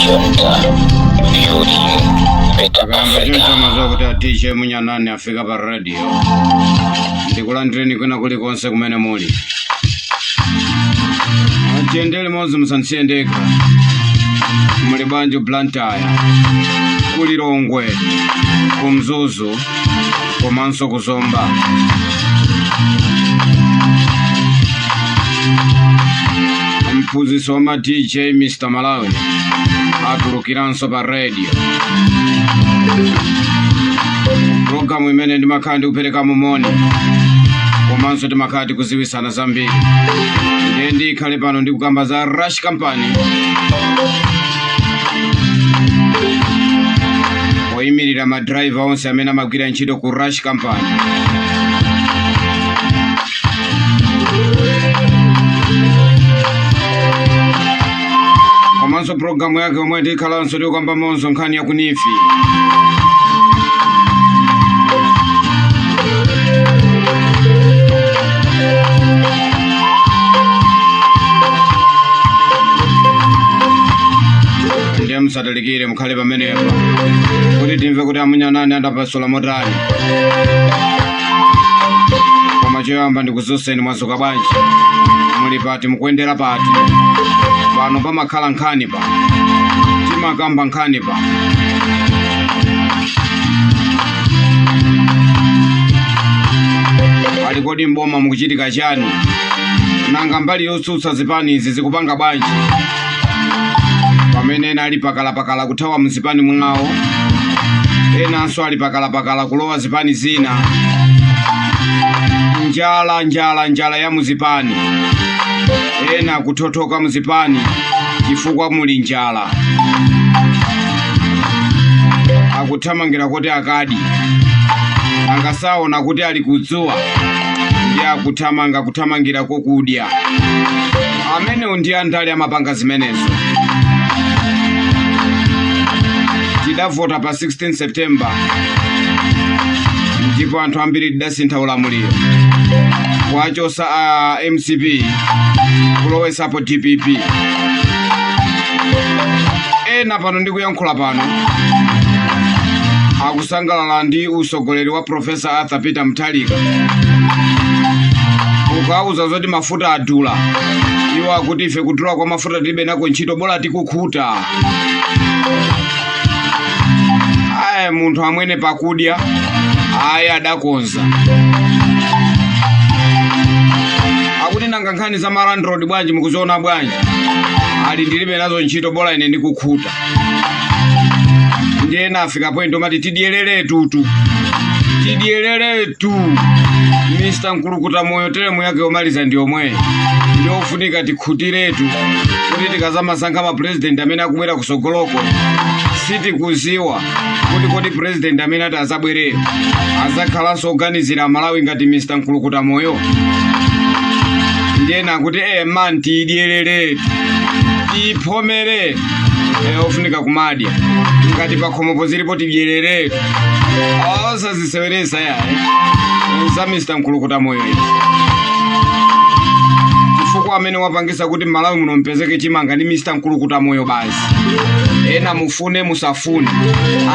Junta, building better Akayamba choncho Africa. mazuwa kuti a DJ Munyanani afika pa radio. Ndikulandireni kwina kulikonse kumene muli. Tiyende limodzi, musansiye ndekha. Muli bwanji Blantyre, ku Lilongwe, ku Mzuzu komanso ku Zomba? Mphunzitsi wa ma DJ Mr Malawi atulukiranso pa radio, programu imene ndimakhala ndikupereka moni komanso timakhala tikuziwisana zambiri. Ndiye ndikhale pano ndikukamba za Rush Company, oyimirira madraiva onse amene amagwira ntchito ku Rush Company. Komanso programu yake omwe tikhalanso tikukambamonso nkhani ya ku NEEF. Ndiye musatalikire, mukhale pamenepo kuti timve kuti amunyanani andapasula motani. Koma choyamba ndikuzuseni, mwazuka bwanji? Muli pati? Mukuyendera pati? Pano pamakhala nkhani, pano timakamba nkhani pano. Pali kodi mboma mukuchitika chani? Nanga mbali yotsutsa zipani izi zikupanga bwanji, pamene ena ali pakalapakala kuthawa mzipani mwawo, enanso ali pakalapakala kulowa zipani zina? Njala, njala, njala ya muzipani. Ena kuthothoka muzipani chifukwa muli njala, akuthamangira kuti akadi angasaona kuti ali kudzuwa, ndi akuthamanga kuthamangira kokudya. Amenewo ndi andale amapanga zimenezo. Tidavota pa 16 September ndipo anthu ambiri tidasintha ulamuliro, kuwachosa a MCP, kulowesapo DPP. Ena pano ndikuyankhula pano akusangalala ndi usogoleri wa Professor Arthur Peter Mutharika. Ukauza zoti mafuta adula, iwo akuti ife kudula kwa mafuta tilibe nako ntchito, bola tikukhuta. Aya, munthu amwene pakudya ayi adakonza. Akuti nanga nkhani za malandroad bwanji, mukuziona bwanji? Ali ndilibe nazo ntchito, bola ine ndikukhuta. Ndiye ena afika point omati tidyeleretu, tidyeleretu. Mr Mkulukuta Moyo teremu yake yomaliza ndi yomweyi, ndiofunika tikhutiretu kuti tikazamasankha mapurezidenti amene akubwera kusogoloko, sitikuziwa kuti kodi purezidenti amene ati azabwereyo azakhalanso oganizira Malawi ngati Mr Mkulukuta Moyo. Ndiyena akuti man, tidyeleretu, tiphomere. Ofunika kumadya ngati pakhomopo zilipo, tidyeleretu, osaziseweresa yayi za Mr Mkulukuta Moyo izi, chifukwa amene wapangisa kuti Malawi muno mpezeke chimanga ndi Mr Mkulukuta Moyo basi. Ena mufune musafune,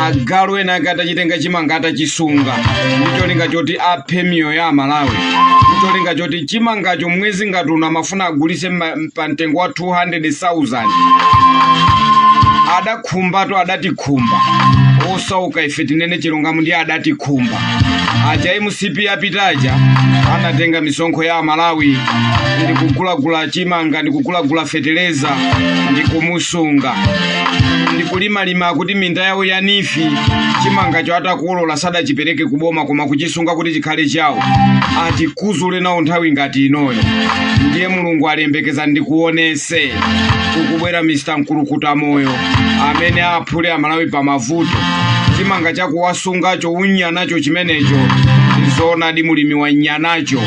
agalu ena ake atachitenga chimanga, atachisunga ndi cholinga choti aphe miyoyo ya Amalawi, ndi cholinga choti chimangacho mwezi ngati uno amafuna agulise pa mtengo wa 200,000. Adakhumbatu, adatikhumba osauka ife, tinene chilungamo, ndi adatikhumba aja. MCP apitaja anatenga misonkho ya Amalawi ndi kugulagula chimanga, ndi kugulagula feteleza, ndi kumusunga, ndi kulimalima kuti minda yawo ya NEEF. Chimangacho atakolola sadachipereke kuboma, koma kuchisunga kuti chikhale chawo. Atikuzule nawo nthawi ngati inoyo. Ndiye Mulungu alembekeza ndikuonese kukubwera Mr Mkulukuta Moyo amene aphule Amalawi pa mavuto. Chimanga chakuwasungacho unya nacho chimenecho, zoonadi mulimi wa nyanacho,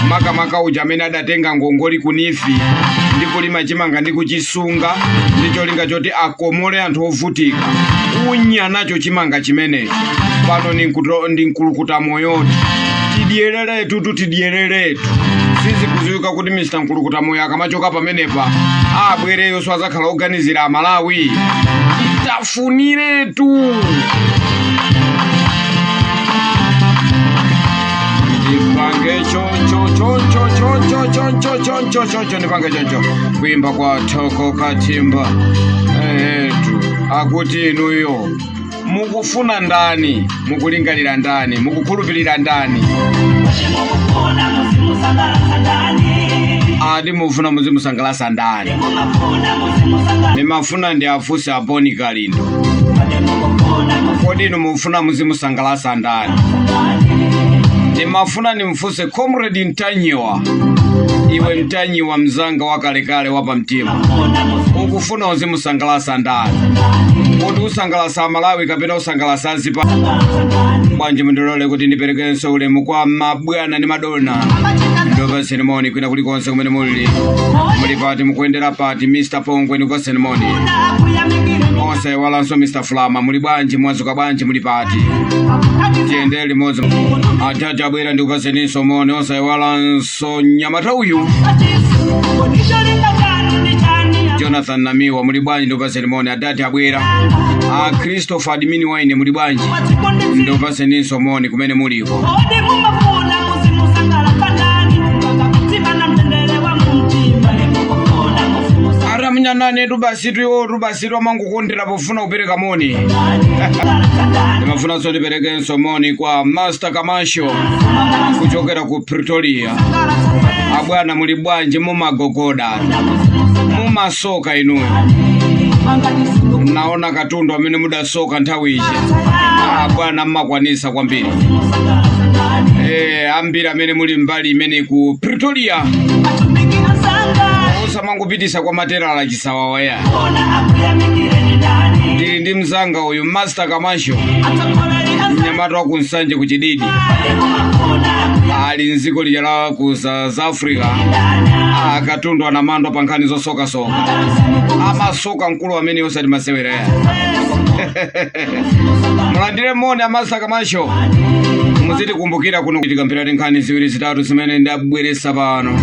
makamaka uja amene adatenga ngongoli ku NEEF ndi kulima chimanga ndi kuchisunga ndi cholinga choti akomole anthu ovutika, unya nacho chimanga chimenecho. Pano ndi Mkulukuta Moyoti, tidyereretu, tu tidyereretu. Sizikudziwika kuti Mr Mkulukuta Moyo akamachoka pamenepa abwereyonso azakhala oganizira Amalawi. Titafuniretu ndipange choncho choncho choncho choncho choncho choncho, ndipange choncho. Kuimba kwa Thoko Katimba etu akuti inuyo mukufuna ndani, mukulingalira ndani, mukukhulupirira ndani? Mukufuna muzimusangalatsa ndani? Ati mufuna muzimusangalatsa ndani? Mumafuna muzimusangalatsa Ndimafuna ndi afunse a Bon Kalindo. Kodi mukufuna Kodi inu mufuna muzimusangalatsa ndani? Ndimafuna ndimfunse Comrade Mtanyiwa. Iwe Mtanyiwa, mzanga wakalekale wapamtima, ukufuna uzimusangalatsa ndani? Kodi usangalatsa Amalawi kapena usangalatsa azipa bwanji? Mundilole kuti ndiperekenso ulemu kwa mabwana ndi madona. Ndikupatseni moni kwina kulikonse kumene muli. Muli pati, mukuyendera pati? Mr Pongwe, ndikupatseni moni. Osaiwalanso Mr Flama, muli bwanji? Mwazuka bwanji? Muli pati? Tiyendere limodzi. Atati abwera, ndikupatseninso moni. Osaiwalanso nyamata uyu Jonathan Namiwa, muli bwanji? Ndikupatseni moni. Adati abwera, a Christopher Admini Waine, muli bwanji? Ndikupatseninso moni kumene muliko. Kodi mumafuna muzimusangalatsa ndani? Mpaka mtendere wa mumtima. Mukufuna muzimusangalatsa Ara mnyanane tubasitu iwo tubasitu amangokondera pofuna kupereka moni. Ndimafunanso ndiperekenso moni kwa Master Kamasho kuchokera ku Pretoria. Abwana, muli bwanji? Mumagogoda, mumasoka inuyo. Naona katundu amene mudasoka nthawi iji, abwana, mmakwanisa kwambiri. Ambiri amene muli mbali imene ku Pretoria, osamangopitisa kwa materala chisawawa ya. Ndili ndi mzanga uyu Master Kamasho, mnyamata wa kunsanje kuchididi, ali mdziko lija la ku South Africa. Akatundu anamandwa pa nkhani zosokasoka, amasoka mkulu amene osati masewera ya. Mulandire moni a Master Kamasho, muzitikumbukira kuno tikampira nkhani ziwiri zitatu zimene ndabweresa pano.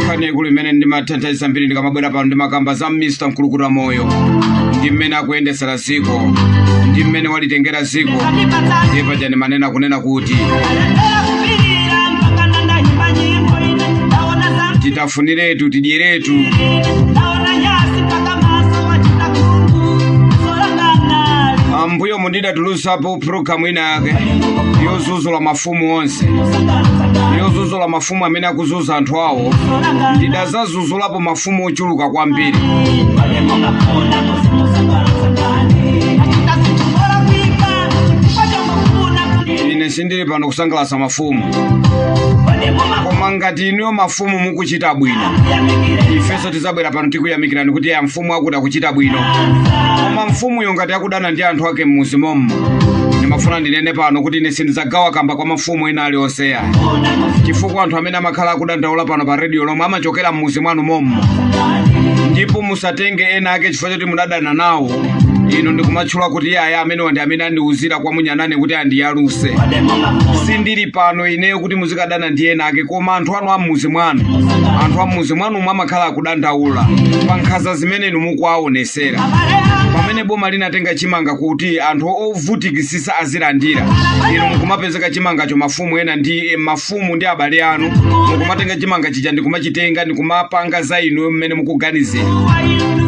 Nkhani yaikulu imene ndimathanthaiza mbiri ndikamabwera pano, ndimakamba za Mr Mkulukuta Moyo ndi mmene akuyendesera ziko ndi mmene walitengera ziko. Ndiye paja ndimanena kunena kuti titafuniretu, tidyeretu. Ambuyo mundidatulusapo programu ina yake yozuzula mafumu onse, yozuzula mafumu amene akuzuza anthu awo. Ndidazazuzulapo mafumu ochuluka kwambiri. Ine sindili pano kusangalatsa mafumu, koma ngati inuyo mafumu mukuchita bwino, ifenso tizabwera pano tikuyamikirani kuti ya mfumu akuti akuchita bwino. Koma mfumuyo ngati akudana ndi anthu ake mmuzi mommo, ndimafuna ndinene pano kuti ine sindidzagawa kamba kwa mafumu ena alionse ya, chifukwa anthu amene amakhala akudandaula pano pa radio lomwe amachokera mmuzi mwanu mommo. Ndipo musatenge ena ake chifukwa choti mudadana nawo inu ndikumatchula kuti yaya amenewa ndi amene andiuzira kwa munyanane kuti andiyaluse. Sindili pano ineyo kuti muzikadana ndi ena ake, koma anthu anu ammuzi mwanu, anthu ammuzi mwanumo amakhala akudandaula pa nkhanza zimene inu mukuwaonesera. Pamene boma linatenga chimanga kuti anthu ovutikisisa azilandira, inu mukumapezeka chimangacho, mafumu ena ndi mafumu ndi abale anu mukumatenga chimanga chija ndikumachitenga ndikumapanga za inu mmene mukuganizira.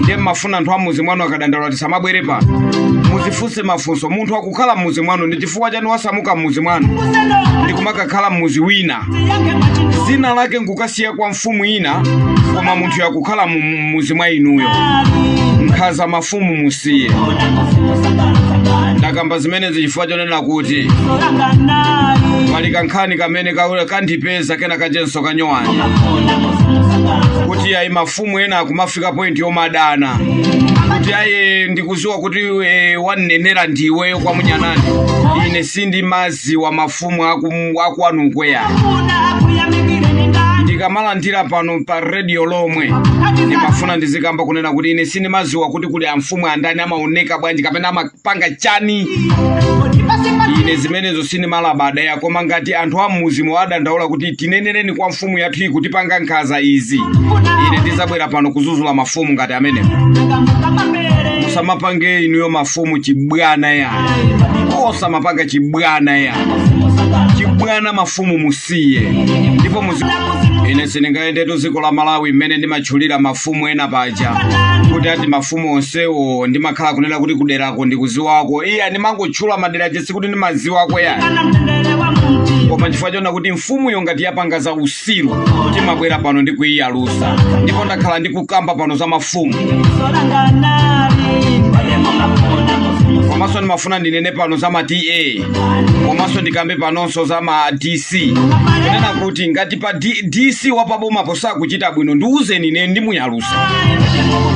Ndiye mmafuna anthu amuzi mwanu akadandaula tisamabwere pano? Muzifunse mafunso. Munthu akukhala mmuzi mwanu, ndi chifukwa chani wasamuka mmuzi mwanu ndikumakakhala mmuzi wina, zina lake nkukasiya kwa mfumu ina, koma munthu yakukhala mmuzi mwa inuyo? Nkhaza mafumu musiye. Ndakamba zimenezi chifukwa chonena kuti pali kankhani kamene kandipeza kena kachenso kanyowani kuti ayi, mafumu ena akumafika point yomadana kuti ayi, ndikuziwa kuti wanenera ndiweyo kwa munyanani. Ine sindimaziwa mafumu akwanukweya. Ndikamalandira pano pa radio lomwe, ndimafuna ndizikamba kunena kuti ine sindimaziwa kuti kuli amfumu andani, amaoneka bwanji kapena amapanga chani. Ine zimenezo sindimalabada ya, koma ngati anthu a mmuzimu adandaula kuti tinenereni kwa mfumu yathu iyi kutipanga nkhanza izi, ine ndizabwera pano kuzuzula mafumu ngati amenewo. Musamapange inuyo mafumu chibwana ya, osamapanga chibwana ya, chibwana mafumu musiye. Ndipo ine sindingayendetu dziko la Malawi mmene ndimatchulira mafumu ena paja kuti ati mafumu onsewo ndimakhala kunena kuti kuderako ndikuziwako. Iya, ndimangotchula madera chesi kuti ndimaziwako ya, koma chifukwa chona kuti mfumuyo ngati yapanga za usiru timabwera pano ndi kuiyalusa. Ndipo ndakhala ndikukamba pano za mafumu, komanso ndimafuna ndinene pano za ma TA, komanso ndikambe panonso za ma DC, kunena kuti ngati pa DC wapaboma posakuchita bwino, ndiuzeni ine ndimuyalusa,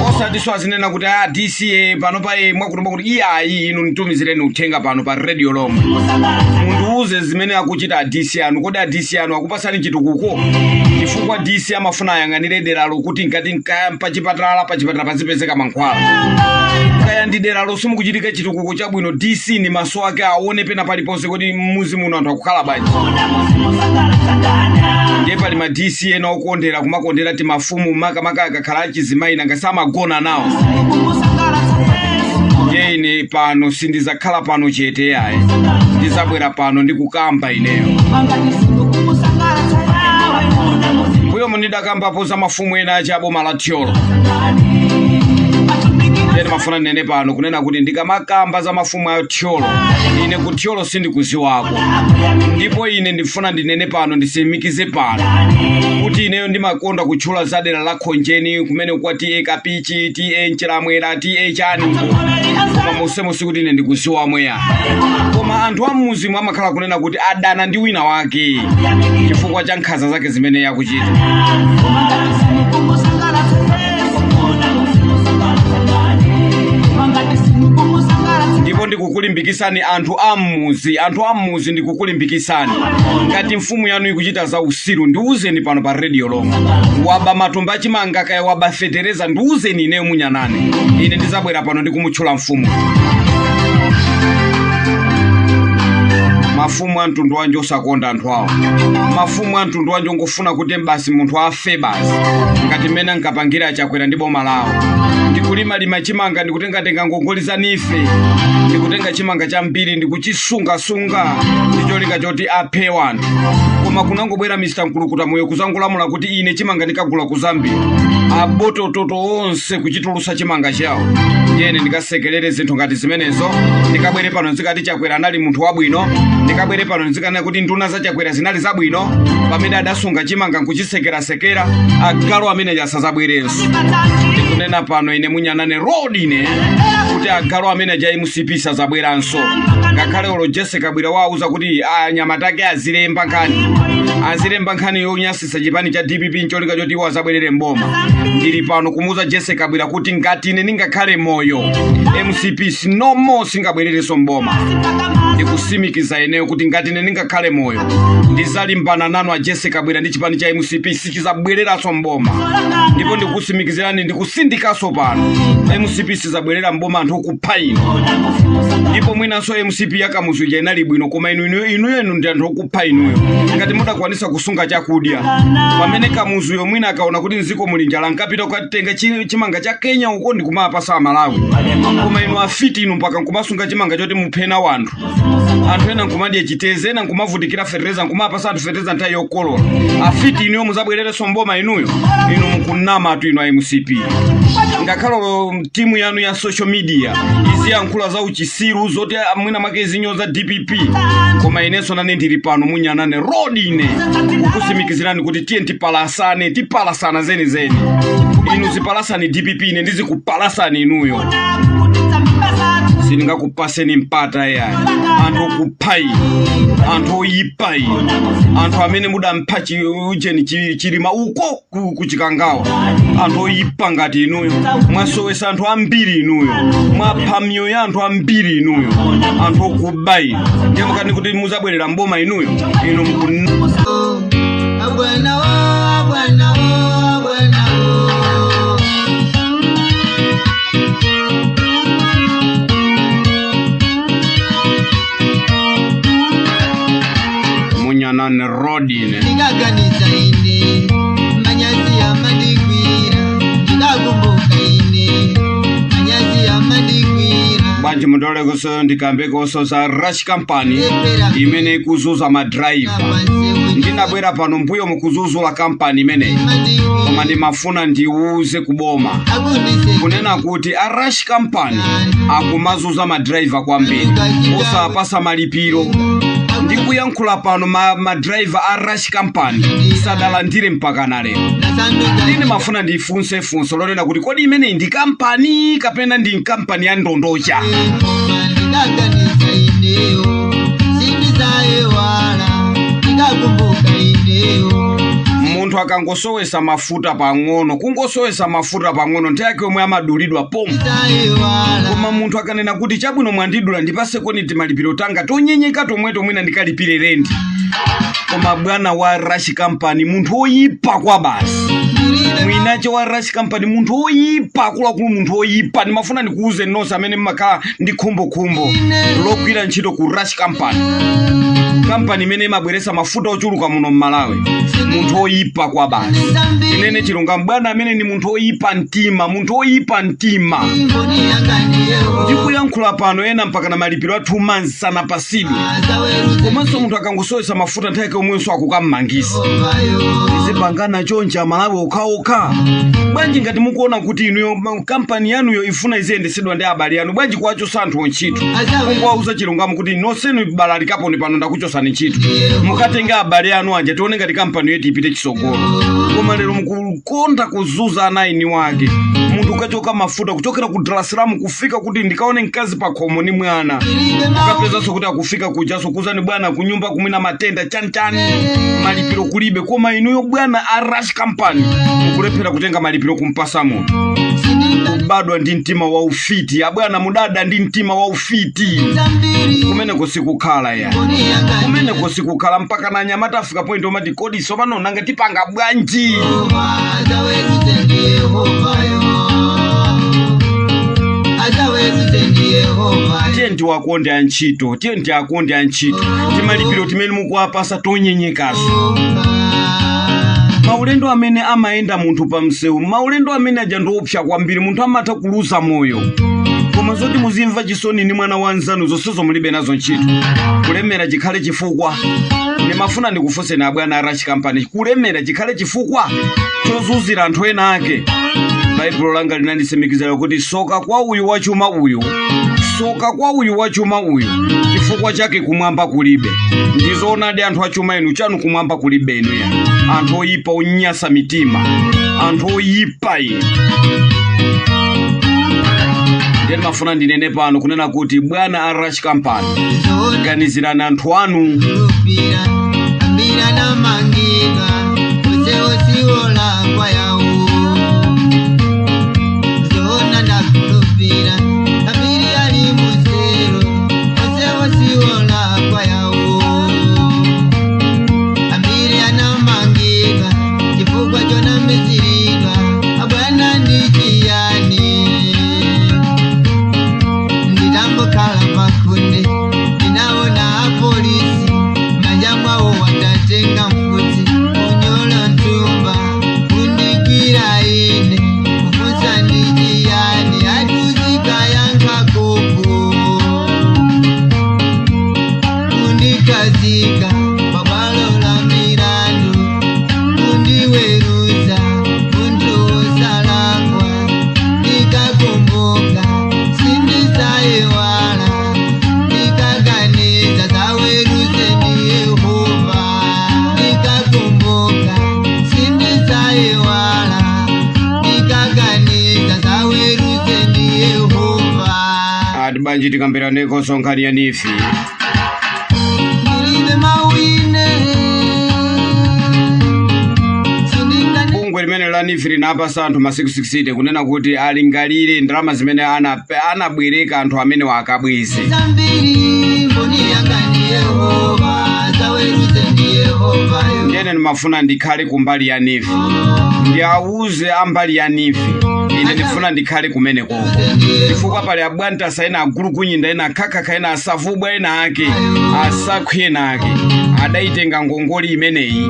osatinso azinena kuti a DC pano pa mwakuti mwakuti. Iyayi, inu nditumizireni uthenga pano pa radio lomwe, mundiuze zimene akuchita a DC anu. Kodi a DC anu akupasani chitukuko? Chifukwa DC amafuna ayang'anire deralo kuti ngati kaya pachipatala pazipezeka mankhwala, kaya ndi deralo simukuchitika chitukuko chabwino, DC ni maso ake aone pena paliponse kuti mmuzi muno anthu akukhala bwanji. Ndiye pali ma DC ena okondera, kumakondera ti mafumu, makamaka akakhala achizimayi, nanga samagona nawo. Ndiye ine pano sindizakhala pano chete yayi, ndizabwera pano ndikukamba ineyo. Mbuyo mundidakambapo za mafumu ena achi aboma la Thyolo. Ndiye ndimafuna ndinene pano kunena kuti ndikamakamba za mafumu a Thyolo, ine ku Thyolo sindikuziwako. Ndipo ine ndifuna ndinene pano, ndisimikize pano kuti ineyo ndimakonda kutchula za dera la Khonjeni kumene kwa TA Kapichi, TA Nchilamwera, TA chani uko, koma monsemo sikuti ine ndikuziwamo ya, koma anthu a mmuzimu amakhala kunena kuti adana ndi wina wake chifukwa cha nkhanza zake zimene yakuchita. Ndipo ndikukulimbikisani anthu a mmuzi, anthu a mmuzi, ndikukulimbikisani, ngati mfumu yanu ikuchita za usiru, ndiuzeni pano pa radio lomwe. Waba matumba achimanga, kaya waba fetereza, ndiuzeni ineyo munyanane, ine ndizabwera pano ndikumutchula mfumu. Mafumu a mtundu wanji osakonda anthu awo? Mafumu a mtundu wanji ongofuna kuti basi munthu afe basi, ngati mmene ankapangira Achakwera ndi boma lawo, ndikulimalima chimanga, ndikutengatenga ngongoli za NEEF, ndikutenga chimanga chambiri ndikuchisungasunga ndi cholinga choti aphe wanthu. Koma kunangobwera Mr Mkulukuta Moyo kuzangolamula kuti ine chimanga ndikagula ku Zambia, abotototo onse kuchitulusa chimanga chawo. Ndiyene ndikasekerere zinthu ngati zimenezo? Ndikabwere pano ndizikati Chakwera anali munthu wabwino? Ndikabwere pano ndizikanena kuti nduna za Chakwera zinali zabwino pamene adasunga chimanga nkuchisekerasekera? Agalu amene asazabwerenso. Ndikunena pano ine munyanane road ine kuti agalu amene aja MCP sazabweranso. Ngakhale olo Jesse Kabwira wauza kuti anyamata ake azilemba nkhani, azilemba nkhani yonyasisa chipani cha DPP ncholinga choti iwo azabwerere mboma, ndili pano kumuuza Jesse Kabwira kuti ngati ine ndingakhale moyo, MCP is no more, singabwererenso mboma. Ndikusimikiza ineyo kuti ngati ine ndingakhale moyo, ndizalimbana nanu a Jesse Kabwira ndi chipani cha MCP, sichizabwereranso mboma. Ndipo ndikusimikizirani, ndikusindikanso pano, MCP sizabwerera mboma, anthu okupha inu. Ndipo mwinanso MCP yakamuzu ija inali bwino, koma inu inuyo inu ndi anthu okupha inuyo. Ngati mudakwanisa kusunga chakudya pamene Kamuzuyo mwina akaona kuti mdziko muli njala nkapita kukatenga chimanga cha Kenya uko ndikumapasa Amalawi, koma inu afiti inu mpaka nkumasunga chimanga choti muphena wanthu, anthu ena nkumadya chiteze, ena nkumavutikira fetereza, nkumapasa anthu fetereza nthawi yokolola. Afiti inuyo, muzabwererenso mboma inuyo? Inu mukunamatu inu a MCP. Ngakhale olo timu yanu ya social media iziyankhula za uchisiru zoti mwina mwake izinyoza DPP, koma inenso nane ndili pano munyanane road ine kukusimikizirani kuti tiye tipalasane, tipalasana zenizeni. Inu zipalasani DPP, ine ndizikupalasani inuyo. Sindingakupaseni mpata yayi, anthu okupha inu, anthu oyipa inu, anthu amene mudampha ujeni Chilima uko kuchikangawa, anthu oyipa ngati inuyo. Mwasowesa anthu ambiri inuyo, mwapha miyoyo ya anthu ambiri inuyo, anthu okuba inu. Ndiye mukati kuti muzabwerera mboma inuyo? Inu mukun Abwana wo, abwana wo, abwana wo. Bwanji mundilolekonso ndikambekonso za Rush Company imene ikuzuza madrayiva. Ndinabwera pano mbuyo mukuzuzula kampani imeneyi, koma ndimafuna ndiuze kuboma kunena kuti a Rush Company akumazuza madrayiva kwambiri, osapasa malipiro. Ndikuyankhula pano madrayiva a Rush Company sadalandire mpaka na lero. Ine mafuna ndifunse funso lonena kuti kodi imeneyi ndi kampani kapena ndi kampani ya ndondocha? Ndikaganiza ineyo, sindizaiwala, ndikakumbuka ineyo. Munthu akangosowesa mafuta pang'ono, kungosowesa mafuta pang'ono, nthawi yake yomwe amadulidwa pomwe. Sindizaiwala. Koma munthu akanena kuti chabwino, mwandidula, ndipasekoni timalipiro tanga tonyenyeka tomwe tomwena ndikalipire rent. Koma bwana wa Rush Company, munthu oyipa kwa basi. Mwinache wa Rush Company, munthu oyipa, akuluakulu, munthu oyipa. Ndimafuna ndikuuze nonse amene mmakhala ndi khumbokhumbo logwira ntchito ku Rush Company, kampani imene imabweresa mafuta ochuluka muno mmalawi, munthu oyipa kwa basi. Tinene chilungamo, bwana amene ndi munthu oyipa mtima, munthu oyipa mtima. Mboni yanga ndiyewo. Ndikuyankhula pano, ena mpaka na malipiro a 2 months sanapasidwe. Komanso munthu akangosowesa mafuta, nthawi yake omwenso akukammangisa. Tizipangana chonchi Amalawi okhaokha bwanji? Ngati mukuona kuti inuyo kampani yanuyo ifuna iziyendesedwa ndi abale anu, bwanji kuwachosa anthu ntchito? Kungowauza chilungamo kuti nonsenu balalikapo pano, ndakuchosani ntchito, mukatenga abale anu aja, tione ngati kampani yetu ipite chisogolo. Koma lero mukukonda kuzuza anaini wake. Munthu ukachoka mafuta kuchokera ku Dar es Salaam kufika kuti ndikaone mkazi pa khomo ni mwana, ukapezanso kuti akufika kujaso kuzani bwana kunyumba kumwina matenda chanichani, malipiro kulibe. Koma inuyo bwana a Rush Company mukulephera kutenga malipiro kumpasa munthu. Kubadwa ndi mtima wa ufiti, abwana, mudada ndi mtima wa ufiti. Kumeneko sikukhala ya, kumeneko sikukhala. Mpaka na anyamata afika point omati kodi sopano nanga tipanga bwanji? Tiye ndiwakonde antchito, tiye ndiakonde antchito. Timalipiro timene mukuwapasa tonyenyekaso. Maulendo amene amayenda munthu pa msewu, maulendo amene aja ndiopsa kwambiri, munthu amatha kuluza moyo. Koma zoti muzimva chisoni ndi mwana wa nzanu, zonsezo mulibe nazo ntchito. Kulemera chikhale chifukwa? Ndimafuna ndikufunseni abwana a Rush Company, kulemera chikhale chifukwa chozunzira anthu ena ake? Baibulo langa linandisimikizira kuti soka kwa uyu wachuma uyu, soka kwa uyu wachuma uyu, chifukwa chake kumwamba kulibe. Ndizoonadi, anthu achuma inu, chanu kumwamba kulibe inu ya anthu oyipa, onyasa mitima, anthu oyipa inu. Ndiye ndimafuna ndinene pano kunena kuti bwana a Rush Company, ganizirani anthu anu. Lupira ambira namangidwa onsewo siwola kwa yawo. Zona ndakulupira ambiri ali musero, onsewo siwola kwa yawo. Ambiri anamangidwa chifukwa chonamiziridwa. Abwana, ndichiyani? Nditangokhala pakhunde, ndinaona apolisi manja mwawo watatenga mfuti, unyolo ntumba, kundigwira ine, kufunsa ndichiyani, atuzika yankakoko, kundikazika pabwalo la milandu, kundiweruza munthu wosalakwa. Ndikakumbuka, sindisayiwala, ndikaganiza zaweruze ndi Yehova. Ndikakumbuka, sindisayiwala, ndikaganiza zaweruze ndi Yehova. Ati bwanji tikambiraneko nkhani ya NEEF? Ndilibe mawine, sindingane. Bungwe limene la NEEF linapasa anthu masiku 60 kunena kuti alingalire ndalama zimene anabwereka anthu amene akabweze. Zambiri, mboni yanga ndi Yehova, zaweruze ndi Yehova. Ndiyene ndimafuna ndikhale kumbali ya NEEF, ndiawuze ambali ya NEEF, ine ndifuna ndikhale kumenekoko, chifukwa pali abwantasa ena, agulukunyinda ena, akhakakha ena, asavubwa ena ake, asakhwi ena ake, adayitenga ngongoli imeneyi,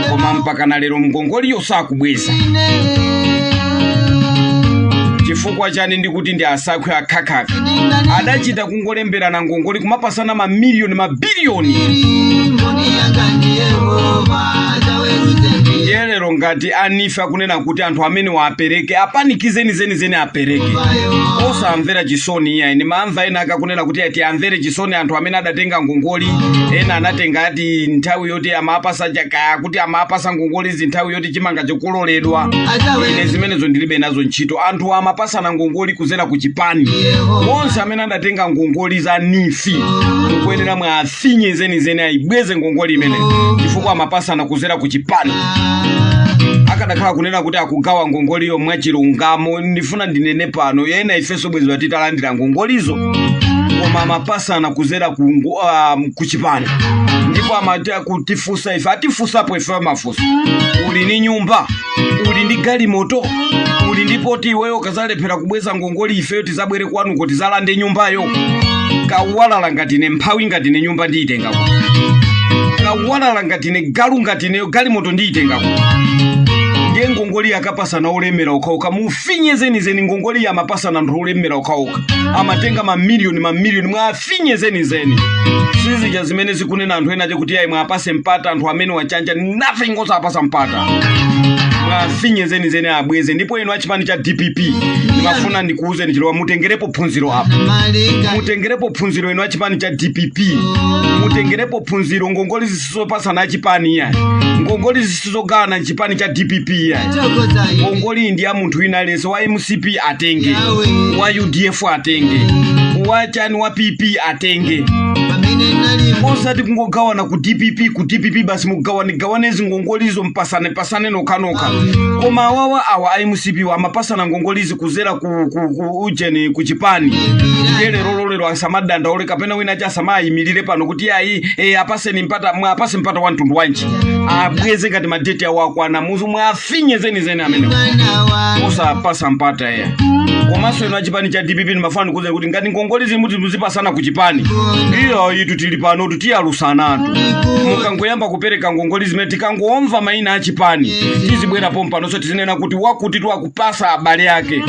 koma mpaka na lero ngongoliyo sakubweza. Chifukwa Chifukwa chani ndikuti ndi asakhwe akhakhakha? Adachita kungolemberana ngongoli, kumapasana mamiliyoni, mabiliyoni. Mboni yanga ndi Yehova, zaweruze ndi Ndiye lero ngati a NEEF akunena kuti anthu amene waapereke, apanikizeni zenizeni, apereke, osamvera chisoni iyayi. Ndimamva ena akakunena kuti ati amvere chisoni anthu amene adatenga ngongoli. Ena anatenga ati nthawi yoti amapasa chaka, kuti amapasa ngongolizi nthawi yoti chimanga chikuloledwa. Ine zimenezo ndilibe nazo ntchito. Anthu amapasana ngongoli kuzera ku chipani. Onse amene adatenga ngongoli za NEEF, mukuyenera mwafinye zenizeni, ayibweze ngongoli imeneyo, chifukwa amapasana kuzera ku chipani. Akadakhala kunena kuti akugawa ngongoliyo mwachilungamo, ndifuna ndinene pano, ena ifenso bwezi titalandira ngongolizo. Koma amapasana kuzera ku chipani, ndipo amati kutifunsa ife, atifunsapo ife mafunso: uli ndi nyumba? Uli ndi galimoto? Uli ndi poti iweyo kazalephera kubweza ngongoli, ifeyo tizabwere kwanuko tizalande nyumbayo? Kawalala ngati ine, mphawi ngati ine, nyumba ndiyitengako? Kawalala ngati ine, galu ngati ineyo, galimoto ndiyitengako? Ndiye ngongoli akapasana olemera okhaokha. Mufinye zenizeni. Ngongoli amapasana anthu olemera okhaokha, amatenga mamiliyoni, mamiliyoni. Mwafinye zenizeni. Sizija zimene zikunena anthu ena kuti ayi, mwapase mpata anthu amene wachanja nothing. Osapasa mpata, mwafinye zenizeni, abweze. Ndipo inu achipani cha DPP, ndimafuna ndikuwuzeni chilowa, mutengerepo phunziro apa. Malinga. Mutengerepo phunziro inu achipani cha DPP, mutengerepo phunziro. Ngongoli zisizopasana achipani iyayi, ngongoli zisizogana chipani cha DPP iyayi. Chokoza ine. Ngongoli ndi ya munthu wina aliyense. Wa MCP atenge, wa UDF atenge, wa chani, wa PP atenge. Pamene nali Osati kungogawana ku DPP, ku DPP basi, mugawane gawane zingongolizo, mpasane pasane nokhanokha. Koma awawa, awa a MCP wa amapasana ngongolizi kuzera ku ujeni, ku chipani. Ndiye lero lero asamadandaule kapena wina achi asamayimirire pano kuti ayi, apaseni mpata. Mwapase mpata wa mtundu wanji? Abweze ngati madeti awo akwana. Muzu mwafinye zenizeni amene mwana wa osapasa mpata ya. Komanso inu achipani cha DPP, ndimafuna ndikuwuzeni kuti ngati ngongoli zimuti muzipasana ku chipani, iyo itu tili pano, tutiyalusanatu. Mukangoyamba kupereka ngongoli zimene tikangomva mayina achipani, tizibwera pompanonso, tizinena kuti wakuti tiwakupasa abale ake.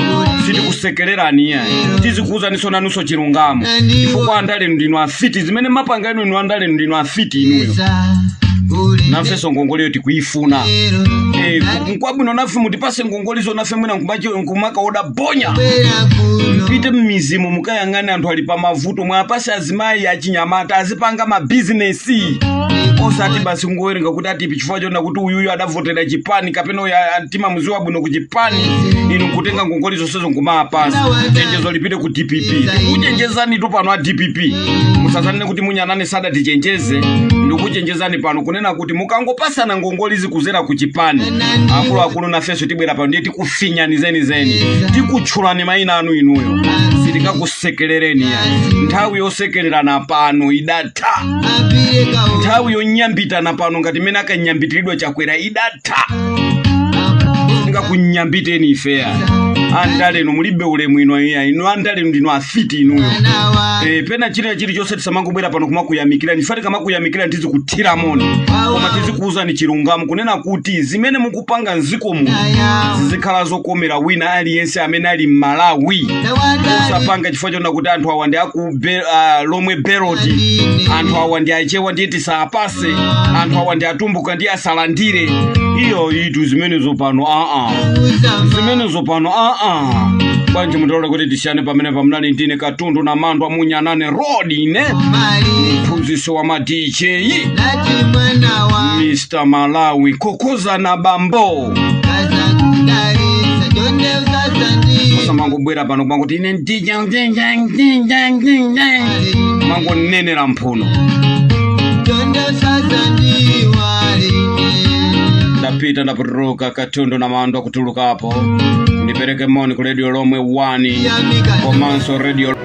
Sitikusekererani iyayi, tizikuwuzaninso nanunso chilungamo, chifukwa andale ndinu afiti. Zimene mapanga inu, inu andale ndinu afiti inuyo. Nafenso ngongoliyo tikuifuna. Nkwabwino nafe mutipase ngongolizo, nafe mwina nkumakaoda bonya. Pite mmizimu, mukayang'ane anthu ali pamavuto, mwapase azimayi, achinyamata azipanga mabizinesi, osati basi kungowerenga kuti ati chifukwa chona kuti uyuyu adavotera chipani kapena uyu timamuziwa bwino ku chipani, inu nkutenga ngongoli zonsezo nkumapasa. Chenjezo lipite ku DPP. Tikuchenjezani tu pano a DPP, musazanene kuti munyanane sadatichenjeze. Ndikuchenjezani pano kunena kuti mukangopasana ngongoli zikuzera ku chipani, akuluakulu, nafenso tibwera pano, ndiye tikufinyani zenizeni, tikutchulani mayina anu inuyo. Sitikakusekerereni ya. Nthawi yosekererana pano idatha. Nthawi yonyambitana pano ngati imene akanyambitiridwa Chakwera idatha. Sitikakunyambiteni ifeya. Andalenu mulibe ulemu ino iya. Inu andalenu ndinu afiti inuyo. Pena china chilichonse tisamangobwera pano kumakuyamikirani. Ife tikamakuyamikirani tizikuthiramoni, koma tizikuwuzani chilungamo kunena kuti zimene mukupanga mdziko muno zizikhala zokomera wina aliyense amene ali m'Malawi. Usapanga chifukwa chona kuti anthu awa ndi aku Lomwe Belt, anthu awa ndi Achewa ndiye tisapase, anthu awa ndi Atumbuka ndiye asalandire. Iyo itu zimenezo pano aa, zimenezo pano aa. Bwanji mutole kuti tisiyane pamene pamunali ndine Katundu na Mandwa Munyanane Road, ine mphunzitsi wa ma DJ, Mr Malawi kokozana bambo. Usamangobwera pano kumanguti ine DJ, DJ, DJ, mangonenera mphuno. Ndapita, ndapotoloka. Katundu na Mandwa kutulukapo, ndipereke moni ku Radio Lomwe 1 komanso Radio